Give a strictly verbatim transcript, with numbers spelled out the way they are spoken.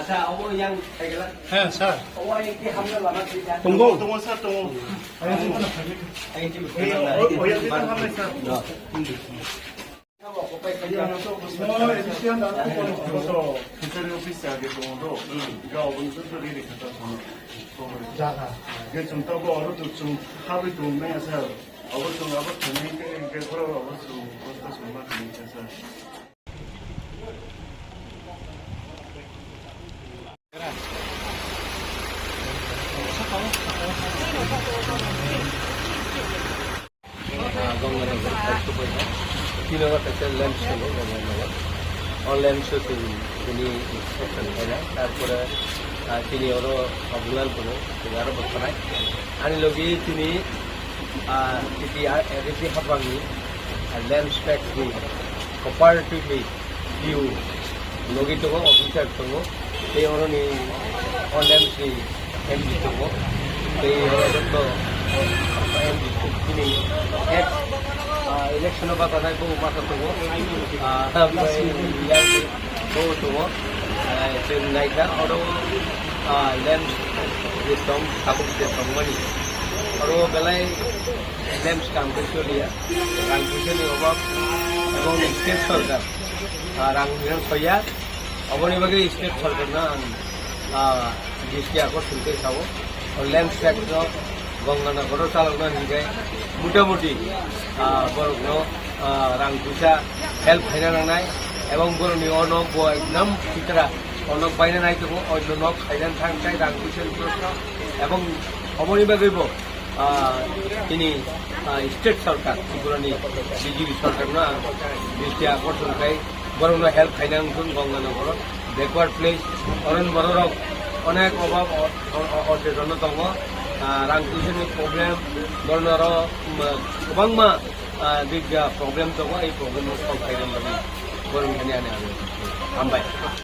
Hea, sir. Tongo. Tongo, sir, tongo. Hea, o, o, ya, kita hambai, sir. Fishery office age tongo do. Ga oboni to to ri rekha ta tongo. Jaga. Ge chwng to bo oro to chwng habwi tongo maya, sir. Abo chwng abo thwnwi ke, ke oro abo chwng, abo chwng ma thwnwi kha, sir. Ah, Ganganagar side to paina. Tini oro kaisa lamps tongo, Ganganagar. O lamps o tini, tini inspection khaina. Tarpore, ah, tini oro Abulal tongo, tini aro bwkhanai. Ani logi tini, ah, titi, ah, A D C hapangni, ah, lamps factory, cooperative ni, D O, logi tongo, officer tongo, tei oroni O L M C M D tongo, tei oro joto M D chini ex, ah, election o batanai bo masa tongo, ah, bo tongo, ah, chwng naikha oro, ah, lamps system, tabuk system mani oro belai lamps kam khe choliya. Rang puisa ni obab ebong state sorkar, ah, rang rang soya. Oboni bagwi state sorkar no ang, ah, district akorson khe sao. O lamps factory no Ganganagar o chalokna hinwi motamuti, ah, borok no, ah, rang puisa help khaina nangnai ebong borok ni o nok bo ekdam pitra o nok baina nai tongo, o nok khaina thang thai rang puisa ni proshno ebong oboni bagwi bo ah, tini, ah, state sorkar, Tripura ni B J P sorkar no ang bisti akorson khai borok no help khaina wngkha Ganganagar o backward place, oron borok rok onek obab o-, o-, o-, ocheton no tongo, ah, rang puisa ni problem, borok no aro, um, kwbangma, ah, big, ah, problem tongo, ei problem no solve khaina bagwi borok ni ani ani hambai.